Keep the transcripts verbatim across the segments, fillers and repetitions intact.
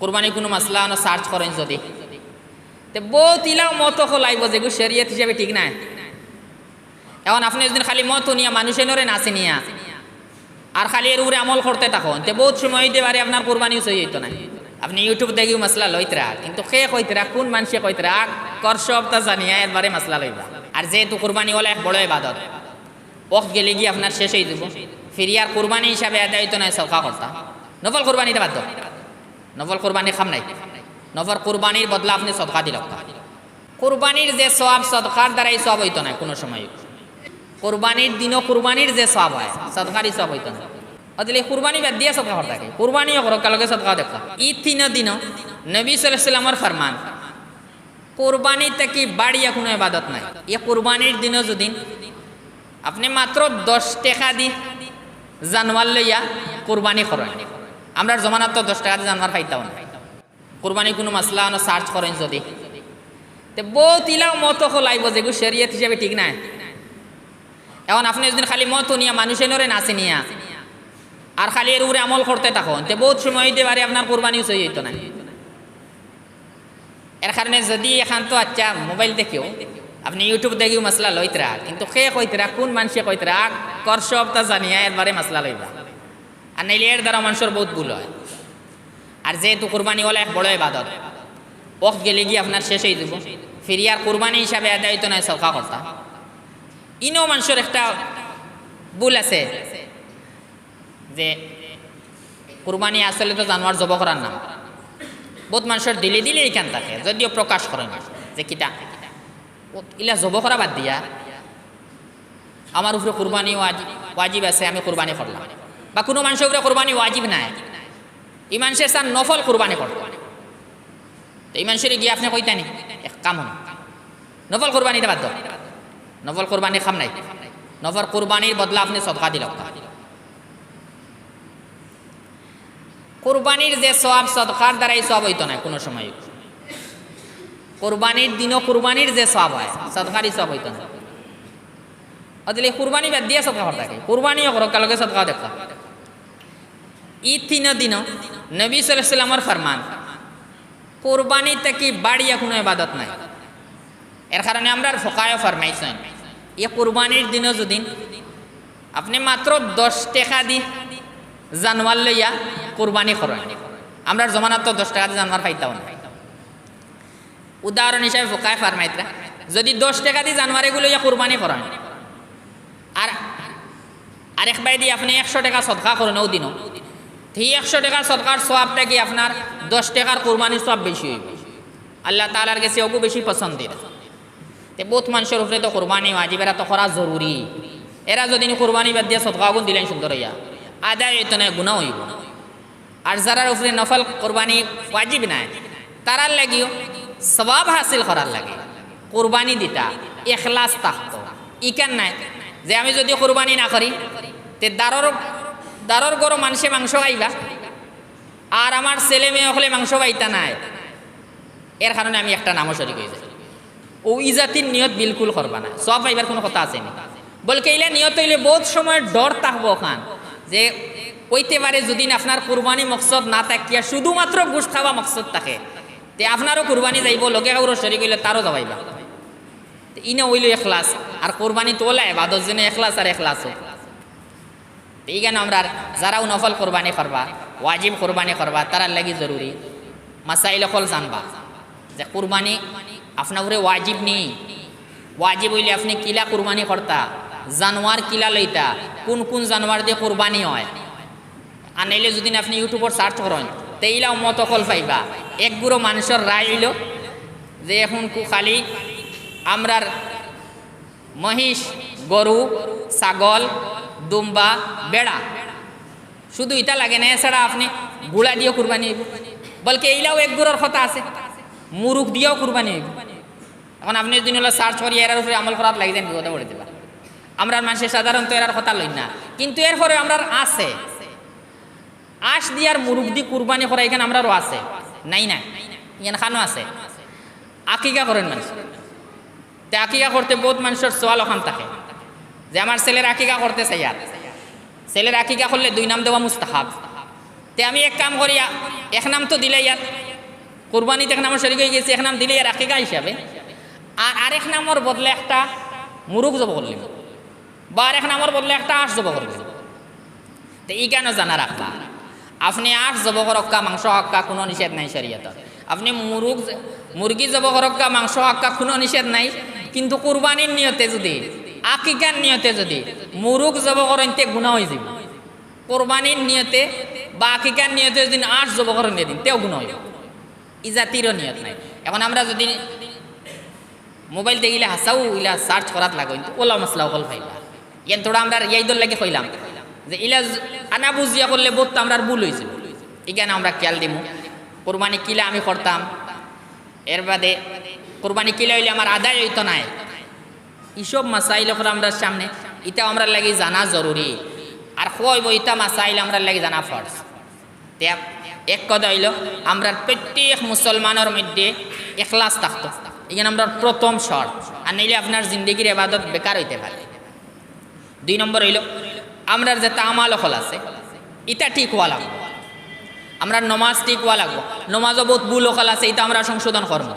কুরবানি কুনু মাসলা অনো search করইন যদি, তে বউত ইলাও মত অকল আইবো যেগু শরিয়ত হিসাবে ঠিক নায়। এখন আপনে যুদি খালি মত হুনিয়া মানুষ এনরে না চিনিয়া আর খালি এর উপরে আমল করতে থাকইন, তে বউত সময় অইতে পারে আপনার কুরবানিও সহি অইতো নায়। আপনে YouTube দেখিও মাসলা লইতরা, কিন্তু কে কইতরা, কুন মানষে কইতরা, কর সবতা জানিয়া এরবাদে মাসলা লইবা। আর যেহেতু কুরবানি অলা এক বড় ইবাদত, অক্ত গেলেগি আপনার শেষ অইযিবো, ফিরিয়া আর কুরবানি হিসাবে আদায় অইতো নায়, সদকা করতা। নফল কুরবানিটা বাদ দেও, নফল কুরবানির কাম নাই। নফল কুরবানির বদলা আপনে সদকা দিলা। কুরবানির যে সওয়াব, সদকার দ্বারা ই সওয়াব অইতো নায় কুনু সময়। কুরবানির দিনো কুরবানির যে সওয়াব অয়, সদকার ই সওয়াব অইতো নায়। অতএব কুরবানি বাদ দিয়া সদকা করতা কে? কুরবানিও করো, কালকে সদকাও দেখো। ই তিন দিনো নবী সাল্লাল্লাহু আলাইহি ওয়াসাল্লামর ফরমান, কুরবানি থাকি বাড়িয়া কুনু ইবাদত নাই। ই কুরবানির দিনো যুদি আপনে মাত্র দশ টেকা দি জানোয়ার লইয়া কুরবানি করইন, আমরার জমানাত তো দশ টেকা দি জানোয়ার পাইতাম না। কুরবানি কুনু মাসলা অনো search করইন যদি, তে বউত ইলাও মত অকল আইবো যেগু শরিয়ত হিসাবে ঠিক নায়। এখন আপনে যুদি খালি মত হুনিয়া মানুষ এনরে না চিনিয়া আর খালি এর উপরে আমল করতে থাকইন, তে বউত সময় অইতে পারে আপনার কুরবানিও সহি অইতো নায়। এর কারণে যুদি এখান তো আচ্ছা মোবাইল দেখিও, আপনে YouTube দেখিও মাসলা লইতরা, কিন্তু কে কইতরা, কুন মানষে কইতরা, কর সবতা জানিয়া এরবাদে মাসলা লইবা। আর নাইলে এর দ্বারা মানষর বউত ভুল অয়। আর যেহেতু কুরবানি অলা এক বড় ইবাদত, অক্ত গেলেগি আপনার শেষ অইযিবো, ফিরিয়া আর কুরবানি হিসাবে আদায় অইতো নায়, সদকা করতা। ইনো মানষর একটা ভুল আছে যে কুরবানি আসলে তো জানোয়ার জবো করার নাম। বউত মানষর দিলে দিলে ইখান থাকে, যদিও প্রকাশ করে না যে কিতা। ও ইলা জবো করা বাদ দিয়া আমার উপরে কুরবানি ওয়াজি-, ওয়াজিব আছে, আমি কুরবানি করলাম, বা কুনু মানষর উপরে কুরবানি ওয়াজিব নায়, ই মানষে চার নফল কুরবানি করতো। তে ই মানষরে গিয়া আপনে কইতা নি, এক কাম অনো, নফল কুরবানিটা বাদ দেও, নফল কুরবানির কাম নাই। নফল কুরবানির বদলা আপনে সদকা দিলা। কুরবানির যে সওয়াব, সদকার দ্বারা ই সওয়াব অইতো নায় কুনু সময়। কুরবানির দিনো কুরবানির যে সওয়াব অয়, সদকার ই সওয়াব অইতো নায়। অতএব কুরবানি বাদ দিয়া সদকা করতা কে? কুরবানিও করো, কালকে সদকাও দেখো। ই তিন দিনো নবী সাল্লাল্লাহু আলাইহি ওয়াসাল্লামর ফরমান, কুরবানি থাকি বাড়িয়া কুনু ইবাদত নাই। এর কারণে আমরার ফোকায়ে ফরমাইছইন, ই কুরবানির দিনো যুদি আপনে মাত্র দশ টেকা দি জানোয়ার লইয়া কুরবানি করইন, আমরার জমানাত তো দশ টেকা দি জানোয়ার পাইতাম না। উদাহরণ হিসাবে ফোকায়ে ফরমাইতরা, যুদি দশ টেকা দি জানোয়ার এগু লইয়া কুরবানি করইন, আর আরেক বায়দি আপনে একশো টেকা সদকা করইন অউ দিনো, তে ই একশো টেকার সদকার সওয়াব থাকি আপনার দশ টেকার কুরবানির সওয়াব বেশি অইবো। আল্লাহ তাআলার গেছে অগু বেশি পছন্দের। তে বউত মানষর উপরে তো কুরবানি ওয়াজিব, এরা তো করা জরুরি। এরা যুদি নি কুরবানি বাদ দিয়া সদকা অগুন দিলাইন সুন্দর অইয়া, আদায় অইতো নায়, গুনা অইবো। আর যারার উপরে নফল কুরবানি ওয়াজিব নায়, তারার লাগিও সওয়াব হাসিল করার লাগি কুরবানি দিতা ইখলাস থাকতো। ইখান নায় যে আমি যুদি কুরবানি না করি, তে দারর, দারর ঘরো মানষে মাংস খাইবা, আর আমার ছেলে মেয়ে অকলে মাংস পাইতা নায়, এর কারণে আমি একটা নামও শরিক অইযাই। অউ ইজাতির নিয়ত বিলকুল করবা না, সওয়াব পাইবার কুনু কথা আছে নি? বলকে ইলা নিয়ত অইলে বউত সময় ডর থাকবো অখান যে অইতে পারে যুদি আপনার কুরবানি মকসদ না থাকিয়া শুধুমাত্র গোশত খাওয়া মকসদ থাকে, তে আপনারও কুরবানি যাইবো, লগে কারো শরিক অইলে তারও যাওয়াইবা। তে ইনো অইলো ইখলাস, আর কুরবানি তো অলা ইবাদত যেন ইখলাস আর ইখলাস অউক। তে ইখানো আমরার যারাও নফল কুরবানি করবা, ওয়াজিব কুরবানি করবা, তারার লাগি জরুরি মাসাইল অকল জানবা যে কুরবানি আপনার উপরে ওয়াজিব নি। ওয়াজিব অইলে আপনে কিলা কুরবানি করতা, জানোয়ার কিলা লইতা, কুন কুন জানোয়ার দি কুরবানি অয়। আর নাইলে যুদি আপনে YouTube-ও search করইন, তে ইলাও মত অকল পাইবা। এক গুরু মানষর রায় অইলো যে অখন কু-, খালি আমরার মহিষ, গরু, ছাগল, দুম্বা, বেড়া, শুধু ইতা লাগে না, এছাড়া আপনে ঘুড়া দিয়াও কুরবানি অইবো। বলকে ইলাও এক গুরুর কথা আছে, মুরুগ দিয়াও কুরবানি অইবো। অখন আপনে যুদি অলা search করিয়া এরার উপরে আমল করাত লাগি যাইন, বিপদো পড়ি যিবা। আমরার মানষে সাধারণত এরার কথা লইন না, কিন্তু এরপরেও আমরার আছে। আশ দিয়ার মুরুগ দি কুরবানি করা ইখান আমরারও আছে, নাই না? ইখান খানো আছে। আকিকা করইন মানষে। তে আকিকা করতে বউত মানষর সওয়াল অখান থাকে যে আমার ছেলের আকিকা করতে চাইয়ার, ছেলের আকিকা করলে দুই নাম দেওয়া মুস্তাহাব। তে আমি এক কাম করিয়া, এক নাম তো দিলাইয়ার, কুরবানিত এক নামর শরিক অইগেছি, এক নাম দিলাইয়ার আকিকা হিসাবে, আর আরেক নামর বদলে একটা মুরুগ জবো করলিমু, বা আরেক নামর বদলে একটা আঁস জবো করলিমু। তে ইখানও জানা রাখবা, আপনে আঁস জবো করউক্কা, মাংস খাউক্কা, কুনু নিষেধ নাই শরিয়তর। আপনে মুরুগ জ-, মুরগি জবো করউক্কা, মাংস খাউক্কা, কুনু নিষেধ নাই। কিন্তু কুরবানির নিয়তে যুদি, আকিকার নিয়তে যুদি মুরুগ জবো করইন, তে গুনা অইযিবো। কুরবানির নিয়তে বা আকিকার নিয়তে যুদি আঁস জবো করইন এদিন, তেও গুনা অইবো। ই জাতিরও নিয়ত নাই। এখন আমরা যুদি মোবাইল দেখিলে হাছাউ ইলা search করাত লাগইন, তে অউলা মাসলা অকল পাইবা। ইয়ান থুড়া আমরা ইয়াইদর লাগি কইলাম যে ইলা জ-, আনা বুঝিয়া করলে বউত আমরার ভুল অইযিবো। ইখান আমরা খিয়াল দিমু। কুরবানি কিলা আমি করতাম, এর বাদে কুরবানি কিলা অইলে আমার আদায় অইতো নায়, ইসব মাসাইল অকল আমরার সামনে, ইতাও আমরার লাগি জানা জরুরি। আর কইবো ইতা মাসাইল আমরার লাগি জানা ফরজ। তে এক কথা অইলো, আমরার প্রত্যেক মুসলমানর মধ্যে এখলাস থাকতো, ইখান আমরার প্রথম শর্ত। আর নাইলে আপনার জিন্দেগির ইবাদত বেকার অইতে পারে। দুই নম্বর অইলো, আমরার যেতা আমাল অকল আছে, ইতা ঠিক অওয়া লাগবো। আমরার নমাজ ঠিক অওয়া লাগবো। নমাজও বউত ভুল অকল আছে, ইতা আমরা সংশোধন করমু।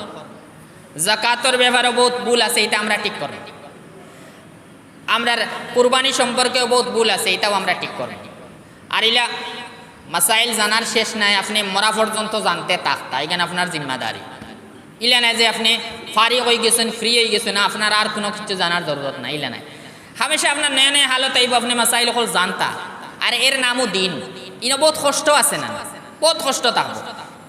জাকাতর ব্যাপারেও বউত ভুল আছে, ইতা আমরা ঠিক করমু। আমরার কুরবানি সম্পর্কেও বউত ভুল আছে, ইতাও আমরা ঠিক করমু। আর ইলা মাসাইল জানার শেষ নাই, আপনে মরা পর্যন্ত জানতে থাকতা, ইখান আপনার জিম্মাদারি। ইলা নায় যে আপনে ফারিগ অইগেছইন, free অইগেছইন, আপনার আর কুনু কিচ্ছু জানার জরুরত নাই, ইলা নায়। হামেশা আপনার নয়া নয়া হালত আইবো, আপনে মাসাইল অকল জানতা। আর এর নামও দিন। ইনো বউত কষ্ট আছে না? বউত কষ্ট থাকবো।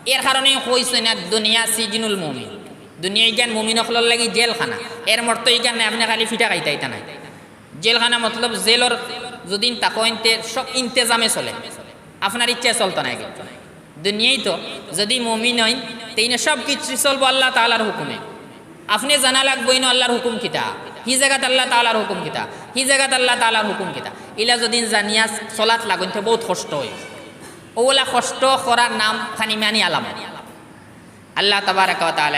এর কারণে কইছইন, "আদ-দুনিয়া সিজিনুল মুমিন।" দুনিয়া ইখান মুমিন অকলর লাগি জেলখানা। এর মর্ত ইখান নায়, আপনে খালি ফিটা খাইতা, ইতা নায়। জেলখানা মতলব জেলর যুদি থাকইন, তে সব ইন্তেজামে চলে, আপনার ইচ্ছায় চলতো নায় কিচ্ছু। দুনিয়াত যুদি মুমিন অইন, তে ইনো সব কিচ্ছু চলবো আল্লাহ তাআলার হুকুমে। আপনে জানা লাগবো ইনো আল্লাহর হুকুম কিতা, হি জাগাত আল্লাহ তাআলার হুকুম কিতা, হি জাগাত আল্লাহ তাআলার হুকুম কিতা। ইলা যুদি জানিয়া চলাত লাগইন, তে বউত কষ্ট অয়। অউলা কষ্ট করার নাম খানি মানি আলামত। আল্লাহ তাবারাকা ওয়া তাআলা